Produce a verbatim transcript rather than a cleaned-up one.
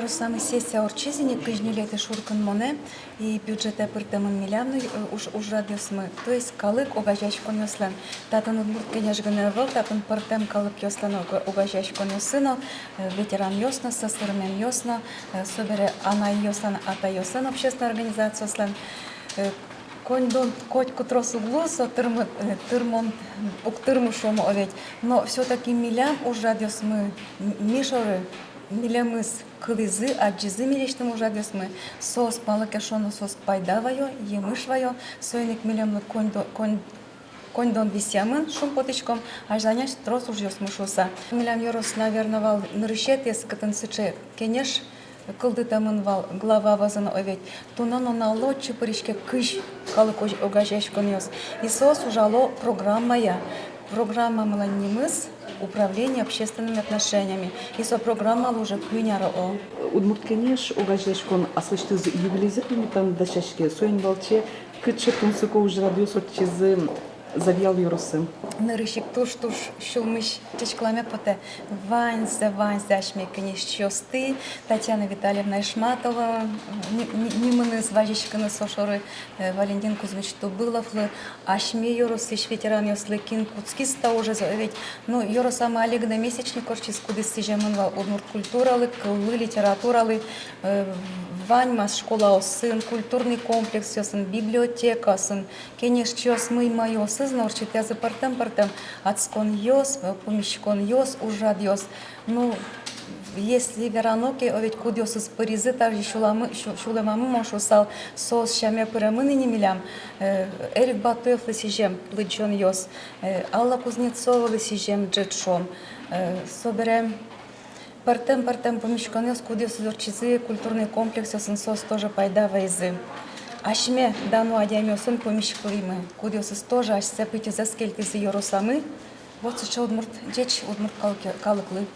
Самой сессия ортчиз ини кызь ньылетӥ шуркынмонэ, и бюджетэ пыртэмын милям но, э, уж-, ужрадъёсмы, то есть калык огазеяськонъёслэн. Татын Удмурт Кенеш гинэ ӧвӧл, татын пӧртэм калыкъёслэн ога-, огазеяськонъёссы но, э, ветеранъёс но, сӧсырмемъёс но, э, собере анайёслэн, атайёслэн общественной организациослэн, э, коньдон котьку трос уг лу, со тырмы-, э, тырмон, уг тырмы, шуом, о ведь. Но всё-таки милям ужрадъёсмы, м-, ми шоры, милемыз кылӥзы, адӟизы милесьтым ужрадъёсмы, соос, малы ке шуоно, соос пайда ваё, емыш ваё, соин ик милемлы коньдо-, конь-, коньдон висъямын, шумпотӥськом, азьланяз трос ужъёсмы шуыса. Милям ёрос, наверно, вал нырысетӥез, кытын сыӵе кенеш кылдытэмын вал, глава вӧзын, о ведь. Туннэ нуналлы отчы пыриське кызь калык ог-, огазеяськонъёс. И соос ужало программая. Программамылэн нимыз «Управление общественными отношениями». И со программалы уже куинь ар, о. Удмурт Кенеш огазеяськон аслэсьтыз юбилейзэ пумитаны дасяське, соин валче кыӵе тунсыко ужрадъёс ортчизы Завьял ёросын? Нырысь ик туж-туж сюлмысь ӟечкыламе потэ ваньзэ, ваньзэ асьме кенешчиосты, Татьяна Витальевна Ишматова ни-, ни-, нимыныз вазиськыны, со шоры, э, Валентин Кузьмич Тубыловлы, асьме ёросысь ветеранъёслы, кин кутскиз та ужез, о ведь. Ну, ёросамы али гинэ месячник ортчиз, кудӥз сӥземын вал удмурт культуралы, кыллы, литературалы, э, ваньмаз школаосын, культурный комплексъёсын, библиотекаосын, кенешчиосмы, мыймаосыз но ортчытӥзы пӧртэм-пӧртэм адсконъёс, э, пумиськонъёс, ужрадъёс. Ну, если верано ке, о ведь, кудъёсыз пыризы тазьы сюламы-, сю-, сюлэмамы, мон шуысал, соос сяме пыремын ини милям, э, Эрик Батуевлы сӥзем лыдӟонъёс, э, Алла Кузнецовалы сӥзем ӝыт, шуом, э, собере пӧртэм-пӧртэм пумиськонъёс, кудъёсыз ортчизы культурный комплексъёсын, соос тоже пайда вайизы. Асьме дано адямиосын пумиськылӥмы, кудъёсыз тоже асьсэ пытьызэс кельтӥзы ёросамы. Вот сыӵе удмурт, ӟеч удмурт калык-, калыклы.